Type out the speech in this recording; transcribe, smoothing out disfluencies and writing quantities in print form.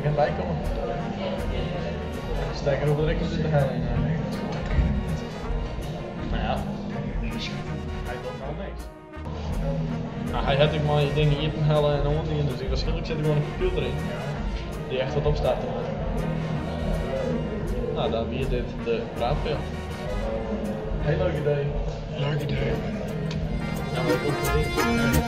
der net by komme. Stekker hoecht der ek net út te heljen. Mar ja, hy docht no niks. No, hy hat ek mei dingen iepenhelle en oandien, dus waarskynlik sit der gewoan in kompjûter yn dy't echt wat opstarte moat. No, dan wie dit de praatpeal. Hiel leuk idee. Leuk idee. Ja, mar dat komt fan.